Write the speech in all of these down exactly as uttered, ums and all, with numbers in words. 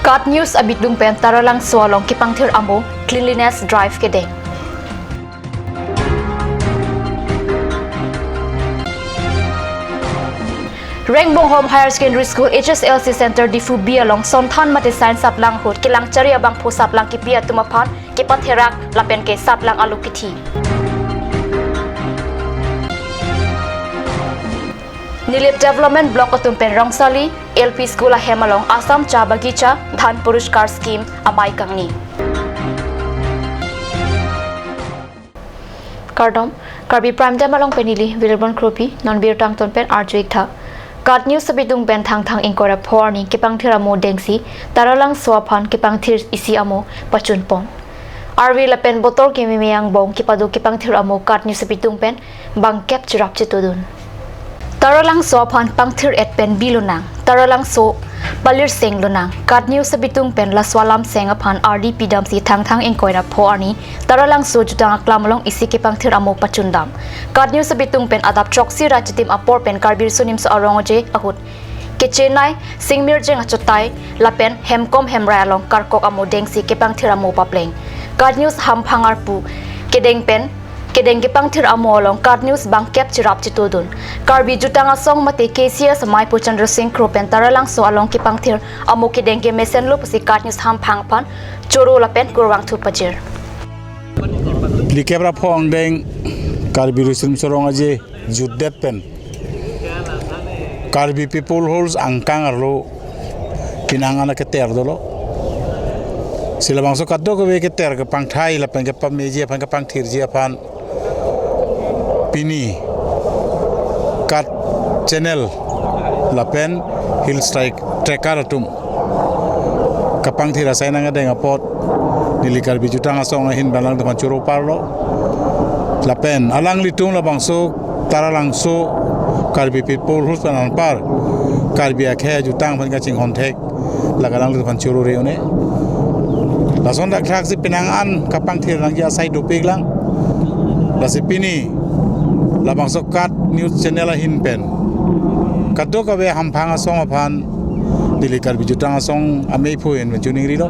KAT News abitung pen Taralangso along kepangthir amo cleanliness drive kedeng. Rengbonghom Higher Secondary School H S L C Center Diphu B along Sonthan mate Science saplang ahut kelangchari abangphu saplang kipi atum aphan kepatherak lapen ke saplang alo kithi. Nilip Development Block atum pen Rongsali L P School ahem along Assam Cha Bagicha Dhan Puraskar Scheme amei kangni. Kardom, Karbi Prime Time along pen neli Wilbon Kropi, non birta angton pen arju-ik tha. KAT News abitung pen Thangthang ingkoi ra pho arni kepangthir amo dengsi Taralangso aphan kepangthir isi amo pachunpon. Arve lapen botor kememe angbong kepado kepangthir amo KAT News abitung pen bangkep cherap chetudun. Taralangso aphan pangthir-et pen bi lonang, Taralangso palirseng lonang. KAT News abitung pen laso alam seng aphan ardi pidamsi Thangthang ingkoi ra pho arni Taralangso jutang aklam along isi kepangthir amo pachundam. KAT News abitung pen adap throksi ra chitim apor pen Karbi Riso Nimso Arong Aje ahut kechenei singmirjeng achotai lapen hemkom hemrai along karkok amo dengsi kepangthir amo papleng. KAT News hamphang arpu kedeng pen kedeng kepangthir amo along KAT News bangkep cherap chetudun. Karbi Jutang Asong mate K C S amei pu Chandra Singh Kro pen Taralangso along kepangthir amo kedeng kemesenlo pusi KAT News hamphang aphan choro lapen kurvangthu pajir. Likep ra pho angdeng Karbi Riso Nimso Arong Aje jutdet pen Karbi People Halls angkang arlo penang an keter dolo. Si labangso kadokave keter kepangthai lapen kepameji aphan kepangthirji aphan pini KAT Channel lapen Hill Strike Tracker atum kepangthir asai nangkedeng apot neli Karbi Jutang Asong ahin pen alanglitum aphan choro parlo. Lapen alanglitum labangso Taralangso Karbi People Halls pen anpar Karbi akhei ajutang aphan kachinghon thek lake alanglitum aphan choro re-un-e. Lason dak thraksi penang an kepangthir nangji asai dopik lang. Lasi pini labangso KAT News Channel ahin pen kadokave hamphang asong aphan neli Karbi Jutang Asong ameiphu ahin pen choningrilo.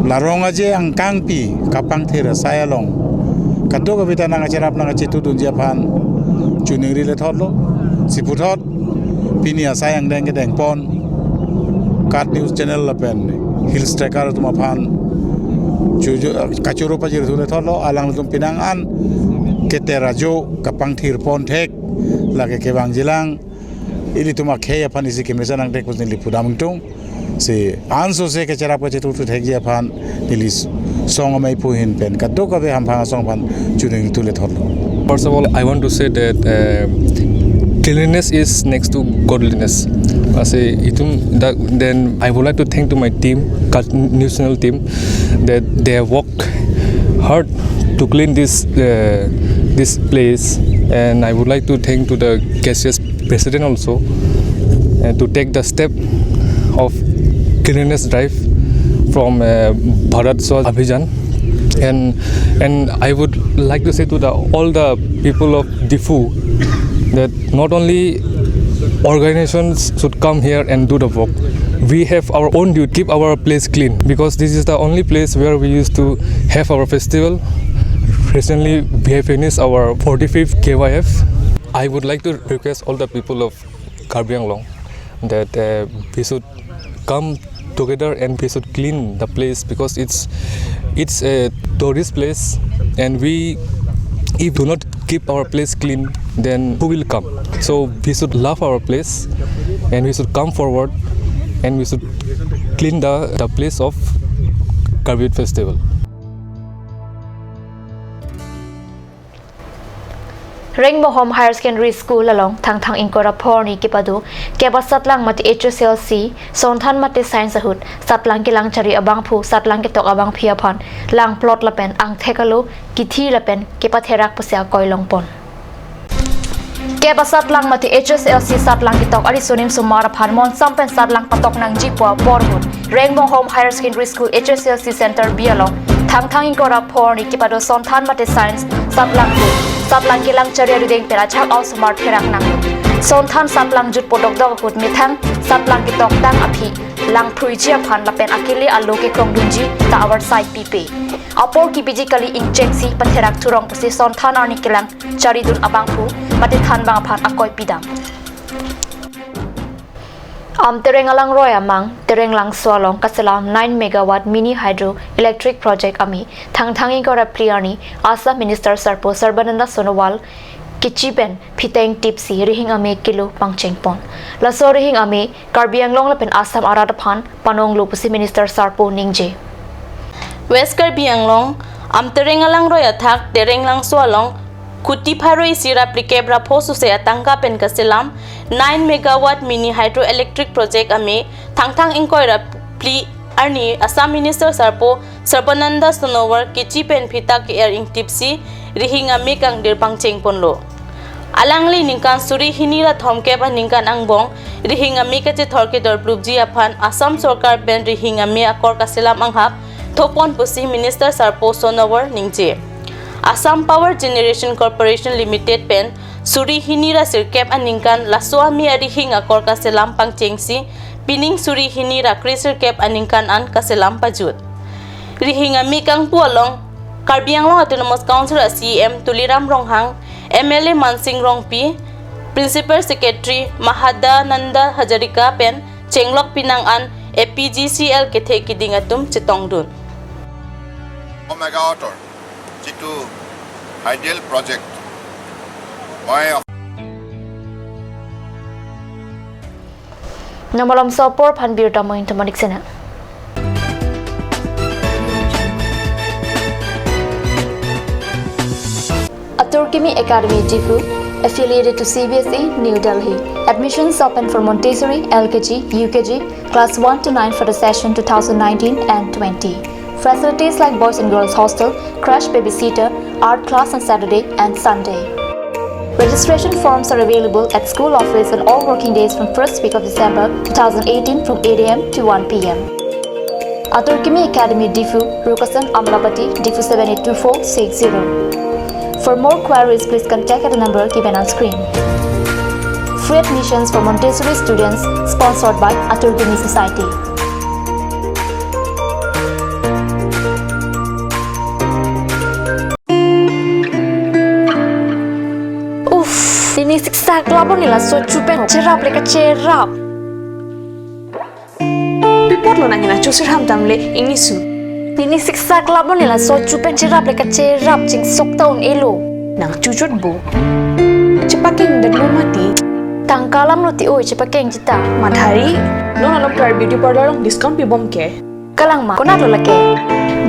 La Rong Aje angkangpi kepangthir asai along kadokave ta nangkacherap nangkachetudunji aphan choningri lethotlo. Si puthot pini asai angdeng kedengpon KAT News Channel lapen Hill Tracker atum aphan chuju kachoro pajirthu lethotlo. Alanglitum penang an keter ajo kepangthirpon thek lake kevangjilang. Ilitum akhei aphan isi kemesen nangthek pusi neli pudam ingtung. Si ansose kecherap kachetudun thekji aphan neli song ameiphu ahin pen kadokave hamphang asong aphan choningrithu lethotlo. First of all, I want to say that uh, cleanliness is next to godliness. I say itum that, then I would like to thank to my team, KAT News Channel team, that they have worked hard to clean this uh, this place, and I would like to thank to the K C S president also uh, to take the step of cleanliness drive from uh, Bharat Swachh Abhiyan, and and I would like to say to the all the people of Diphu that not only organizations should come here and do the work. We have our own duty, keep our place clean, because this is the only place where we used to have our festival. Recently, we have finished our forty-fifth K Y F. I would like to request all the people of Karbi Anglong that uh, we should come together and we should clean the place, because it's it's a tourist place, and we, if do not keep our place clean, then who will come? So we should love our place, and we should come forward, and we should clean the, the place of Karbi Festival. Rengbonghom Higher Secondary School along Thangthang ingkoi ra pho arni kepado kep asatlang mate H S L C Sonthan mate Science ahut satlang kelangchari abangphu satlang ketok abangpi aphan langplot lapen angthek alo kithi lapen kepatherak pusi akoi longpon. Kep asatlang mate H S L C satlang ketok ariso nimso mar aphan monsam pen satlang patok nangji pu apor ahut Rengbonghom Higher Secondary School H S L C Center B along Thangthang ingkoi ra pho arni kepado Sonthan mate Science satlang ahut satlang kelangchari arideng pen ajahak a-osomar therak nang. Sonthan saplang jut podokdok ahut methang saplang ketoktang aphi langphruiji aphan lapen akele alo kekrongdunji ta avarsai pipe. Apor kebiji kali ingchengsi patherak thurong pusi Sonthan arni kelang charidun abangphu mate thanbang aphan akoi pidam. Amtereng alangroi amang, Terenglangso along kaselam nine megawatt mini hydro electric project ame, Thangthang ingkoi ra phli arni, Assam Minister Sarpo Sarbananda Sonowal kechi pen phiteng tipsi rihing ame kilo pangchengpon. Laso rihing ame Karbi Anglong lapen Assam arat aphan panonglo pusi Minister Sarpo ningje. West Karbi Anglong, Amtereng alangroi athak, Terenglangso along, kuti pharo isi ra phlikep ra pho suse atangka pen kaselam nine megawatt mini hydroelectric project ame, Thangthang ingkoi ra phli arni Assam Minister Sarpo Sarbananda Sonowal kechi pen phita ke-er ingtipsi rihing ame kangdir pangchengponlo. Alangli ningkan suri hini ra thomkep aningkan angbong rihing ame kachethor kedorplupji aphan Assam sorkar pen rihing ame akor kaselam anghap thopon pusi Minister Sarpo Sonowal ningje. Assam Power Generation Corporation Limited pen suri hini ra sirkep aningkan laso ame arihing akor kaselam pangchengsi pining suri hini ra kresirkep aningkan an kaselam pajut. Rihing ame kangpu along Karbi Anglong Autonomous Council a C E M Tuliram Ronghang, M L A Mansing Rongpi, Principal Secretary Mahadananda Hazarika pen chenglok pinang an A P G C L kethe kiding atum chetongdun. Megawatt jitu hydel project, moi Namalam sopor phan birta moin tamanik sena. Atur Kimi Academy Diphu, affiliated to C B S E, New Delhi. Admissions open for Montessori, L K G, U K G, class one to nine for the session two thousand nineteen and twenty. Facilities like boys and girls hostel, crash babysitter, art class on Saturday and Sunday. Registration forms are available at school office on all working days from first week of December two thousand eighteen from eight A M to one P M. Atur Kimi Academy Diphu, Rukasan Amlapati, Diphu seven eight two four six zero. For more queries, please contact at the number given on screen. Free admissions for Montessori students, sponsored by Atur Kimi Society. Uff, nini siksak labo nila so chupen cherap le kacherap. Pi apotlo nang hena chusir ham tamle ingni su. Nini siksak labo nila so chupen cherap le kacherap chingsok ta un-elo. Nang chuchot bo. Chepakeng dan lo mati. Tangka alam lo ti oi chepakeng chita. Madhari, non along Clarette Beauty Parlour along discount pibom ke. Kalang ma, konat lo lake?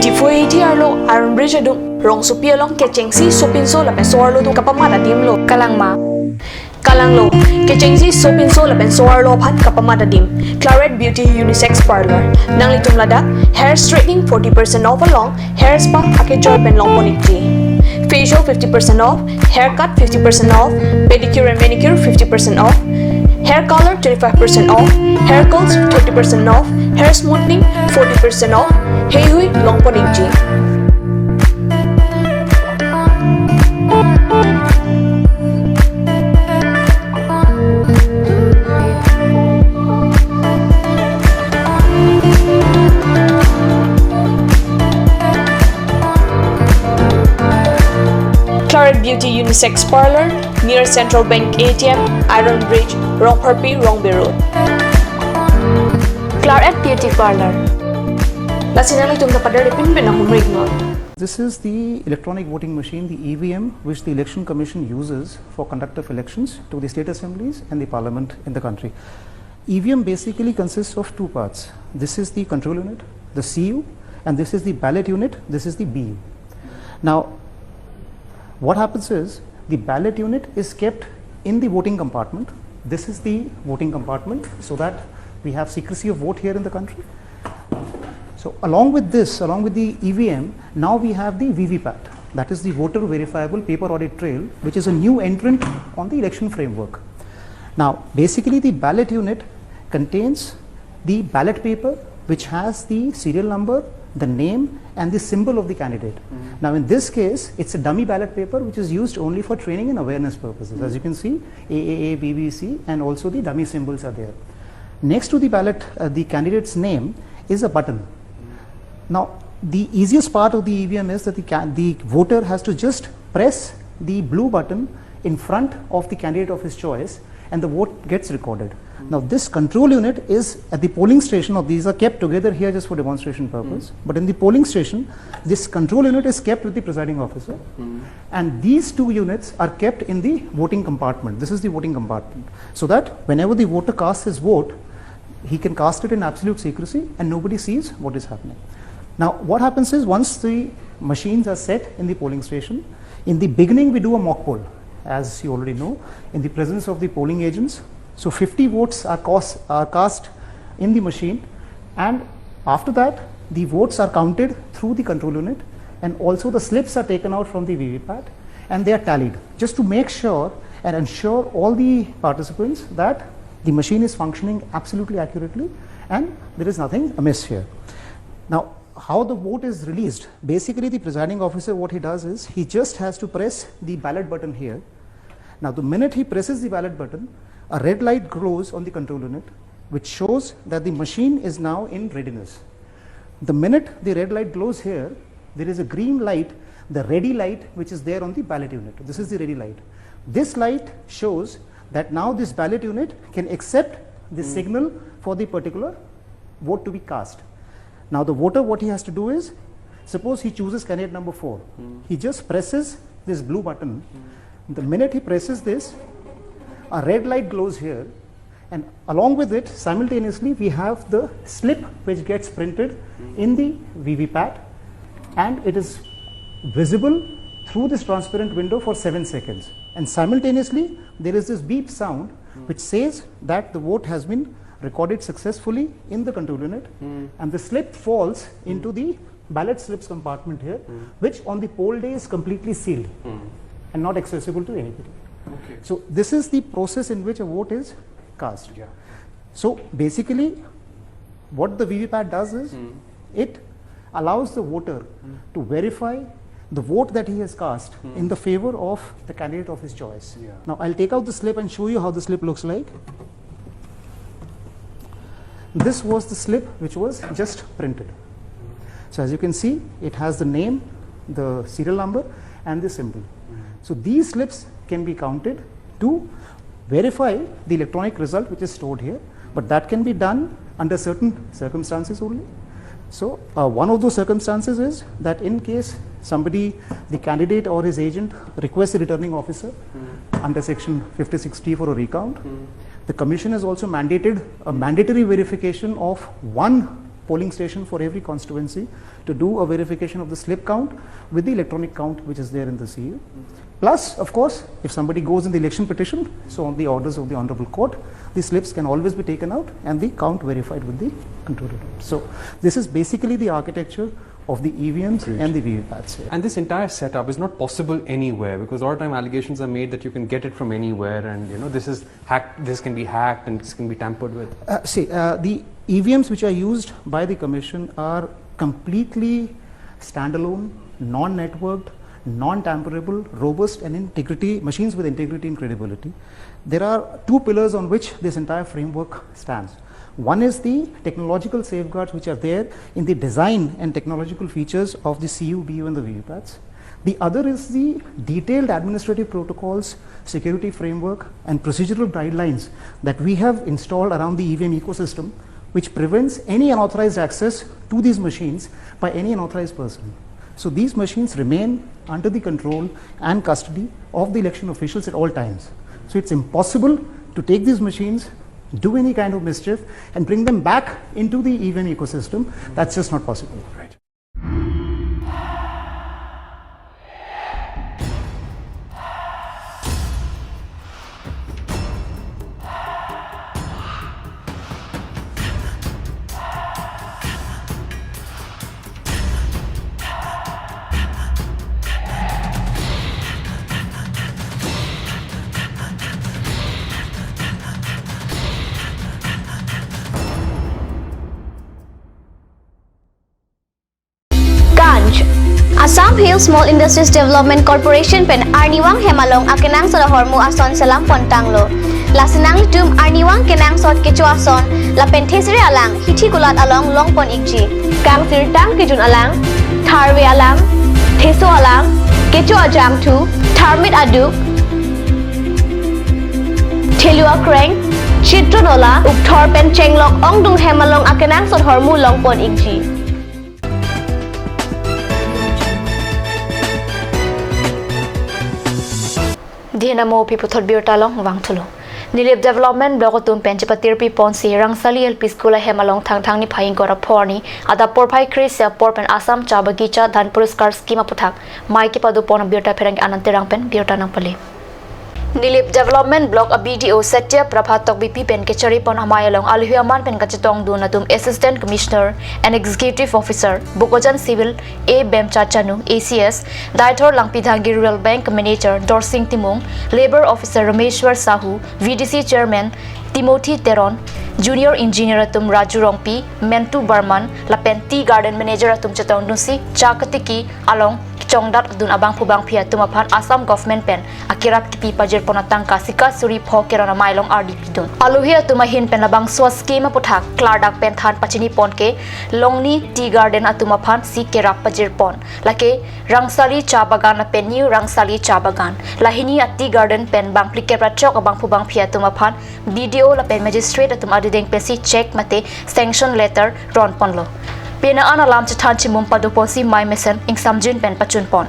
Diphu A T arlo Iron Bridge adung, rongsopi along kechengsi sopinso lapen so-arlo atum kapamat adim lo. Kalang ma? Kalang lo, kechengsi sopinso lapen so-arlo aphan kapamat adim. Clarette Beauty Unisex Parlour. Nanglitum ladak hair straightening forty percent off along hair spa akejoi pen longpon ikji. Facial fifty percent off, haircut fifty percent off, pedicure and manicure fifty percent off, hair color twenty-five percent off, hair curls thirty percent off, hair smoothing forty percent off, heihui longpon ikji. Clarette Beauty Unisex Parlour, near Central Bank A T M, Iron Bridge, Rongpharpi, Rongbe Road. Clarette Beauty Parlour. Lasi nanglitum ta padar depin ben ahumrik no. This is the electronic voting machine, the E V M, which the Election Commission uses for conduct of elections to the state assemblies and the parliament in the country. E V M basically consists of two parts. This is the control unit, the C U, and this is the ballot unit, this is the B U. Now, what happens is the ballot unit is kept in the voting compartment. This is the voting compartment so that we have secrecy of vote here in the country. So along with this, along with the E V M, now we have the V V pat. That is the voter verifiable paper audit trail, which is a new entrant on the election framework. Now, basically, the ballot unit contains the ballot paper, which has the serial number, the name, and the symbol of the candidate. Now, in this case, it's a dummy ballot paper which is used only for training and awareness purposes. As you can see, A A A, B B C, and also the dummy symbols are there. Next to the ballot, uh, the candidate's name is a button. Now, the easiest part of the E V M is that the, ca- the voter has to just press the blue button in front of the candidate of his choice, and the vote gets recorded. Now, this control unit is at the polling station, or these are kept together here just for demonstration purpose. But in the polling station, this control unit is kept with the presiding officer, and these two units are kept in the voting compartment. This is the voting compartment, so that whenever the voter casts his vote, he can cast it in absolute secrecy and nobody sees what is happening. Now, what happens is, once the machines are set in the polling station, in the beginning we do a mock poll, as you already know, in the presence of the polling agents. So fifty votes are, cost, are cast in the machine, and after that, the votes are counted through the control unit, and also the slips are taken out from the V V P A T and they are tallied, just to make sure and ensure all the participants that the machine is functioning absolutely accurately and there is nothing amiss here. Now, how the vote is released? Basically, the presiding officer, what he does is he just has to press the ballot button here. Now, the minute he presses the ballot button, a red light glows on the control unit, which shows that the machine is now in readiness. The minute the red light glows here, there is a green light, the ready light, which is there on the ballot unit. This is the ready light. This light shows that now this ballot unit can accept the signal for the particular vote to be cast. Now, the voter, what he has to do is, suppose he chooses candidate number four. He just presses this blue button. The minute he presses this, a red light glows here, and along with it, simultaneously, we have the slip which gets printed in the V V P A T, and it is visible through this transparent window for seven seconds. And simultaneously, there is this beep sound which says that the vote has been recorded successfully in the control unit, and the slip falls into the ballot slips compartment here, which on the poll day is completely sealed and not accessible to anybody. Okay. So this is the process in which a vote is cast. Yeah. So basically, what the V V P A T does is it allows the voter to verify the vote that he has cast in the favor of the candidate of his choice. Yeah. Now, I'll take out the slip and show you how the slip looks like. This was the slip which was just printed. So as you can see, it has the name, the serial number, and the symbol. So these slips can be counted to verify the electronic result which is stored here, but that can be done under certain circumstances only. So uh, one of those circumstances is that in case somebody, the candidate or his agent, requests the returning officer under section fifty-six T for a recount, the commission has also mandated a mandatory verification of one polling station for every constituency to do a verification of the slip count with the electronic count which is there in the C U. Plus, of course, if somebody goes in the election petition, so on the orders of the Honorable Court, the slips can always be taken out and the count verified with the control unit. So this is basically the architecture of the E V Ms and the V V Pats here. And this entire setup is not possible anywhere, because a lot of time allegations are made that you can get it from anywhere, and you know this is hacked, this can be hacked, and this can be tampered with. Uh, see, uh, the E V Ms which are used by the commission are completely standalone, non-networked, non-tamperable, robust, and integrity, machines with integrity and credibility. There are two pillars on which this entire framework stands. One is the technological safeguards which are there in the design and technological features of the C U, B U, and the V V Pats. The other is the detailed administrative protocols, security framework, and procedural guidelines that we have installed around the E V M ecosystem, which prevents any unauthorized access to these machines by any unauthorized person. So these machines remain under the control and custody of the election officials at all times. So it's impossible to take these machines, do any kind of mischief, and bring them back into the E V M ecosystem. That's just not possible. Right. Hill Small Industries Development Corporation pen arnivang hem along akenangsot ahormu ason selam pon tanglo. Lasi nanglitum arnivang kenangsot kecho ason lapen thesere alang hithi kulat along long pon ikji. Kangsirtang kejun alang, tharve alang, theso alang, kecho ajangthu, tharmit aduk, thelu akreng, chitron ola, ukthor pen chenglok ongdung hem along akenangsot ahormu long pon ikji. Dina mo pi puthot birta long vangthulo. Nilip Development Block atum pen chepatirpi ponsi Rangsali L P School ahem along Thangthang niphai ingkoi ra pho arni adap porphai kre-isi apor pen Assam Cha Bagicha Dhan Puraskar Scheme aputhak mei kepado pon abirta pherangke Anand Terang pen birta nangpale. Nilip Development Block a B D O Satya Prabha Tokbipi pen kechari pon amei along alohi aman pen kachetongdun atum Assistant Commissioner and Executive Officer Bokajan Civil A Bemcha Chanu, A C S, Deithor Langpidhangi Rural Bank Manager Dorsing Timung, Labour Officer Rameshwar Sahu, V D C Chairman Timothy Teron, Junior Engineer atum Raju Rongpi, Mentu Barman, lapen Tea Garden Manager atum chetongdunsi cha katiki along chongdat dun abangphu bangphi atum aphan Assam Government pen akerap kipi pajir pon atangka sika suri pho keron amei along ardi pidun. Alohi atum ahin pen labangso a-scheme aputhak klardak pen than pachini pon ke Longni Tea Garden atum aphansi kerap pajir pon. Lake Rangsali Cha Bagan lapen New Rangsali Cha Bagan. Lahini a-Tea Garden pen bang phlikep ra chok abangphu bangphi atum aphan B D O lapen Magistrate atum adedeng pensi cheque mate sanction letter ron ponlo. Pena an alam chethan chimum pado ponsi mei mesen ingsamjin pen pachun pon.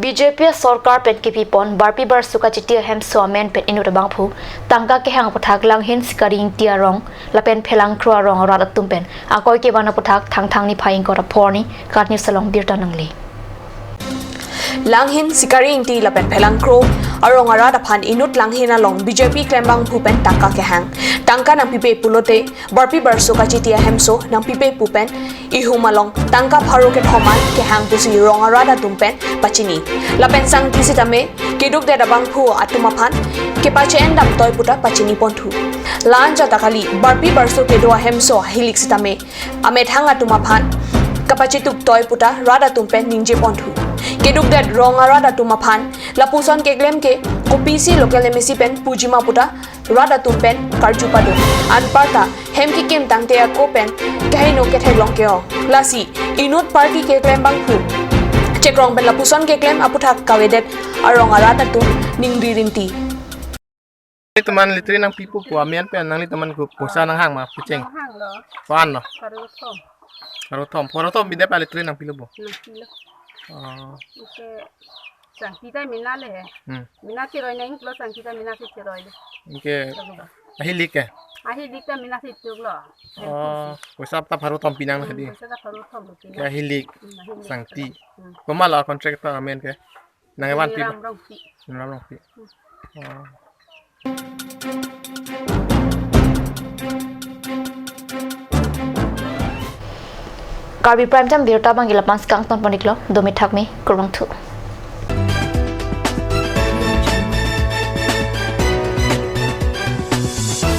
B J P sorkar pen kipi pon Barpi Barsu Kachiti ahemso amen pen inut abangphu tangka kehang aputhak Langhin Sikari Ingti arong lapen Phelangkro arong arat atum pen akoi kevan aputhak Thangthang niphai ingkoi ra pho arni KAT News along birta nangle. Langhin Sikari Ingti lapen Phelangkro arong arat aphan inut Langhin along B J P klembangphu pen tangka kehang. Tangka nangpipe pulote Barpi Barsu Kachiti ahemso nangpipe pu pen ihum along tangka pharo kethom an kehang pusi rong arat atum pen pachini. Lapen sangti sitame keduk det abangphu atum aphan kepache-en dam toi puta pachini ponthu. La-an jata kali Barpi Barsu kedo ahemso ahilik sitame amethang atum aphan kapachetuk toi puta rat atum pen ningje ponthu. Keduk det rong arat atum aphan lapuson keklem ke kopisi local M A C pen pujima puta rat atum pen karju pado. Anparta hem kikim tangte ako pen kaheno kethek long ke-ong. Lasi inut party keklem bangphu chekrong pen lapuson keklem aputhak kavedet arong arat atum ningri rinti. Teman litri nangpipo pu amen pen nangli teman ko poisa nanghang ma pucheng. Hang lo. Pan lo. Pharo thom. Pharo thom. Pharo thom bide pa litri nangpilo bo. Nangpilo. Oh. Ike sangti ta mina le. Hmm. Mina chiroi nang plus sangti ta mina si chiroi le. Ike. Ahilik ke? Ahilik ta mina si tuk lo. Oh, poisa ta pharo thom pinang hadi. Hmm, poisa ta pharo thom lo pinang. Ke ahilik. Hmm, ahilik. Sangti. Hmm. Koma la contractor amen ke? Nang evan pi ba? Ram Rongpi. Ram Rongpi. Hmm. Oh. Karbi Prime Time birta bang ila pans kangton pon iklo, dome thakme, kurvangthu.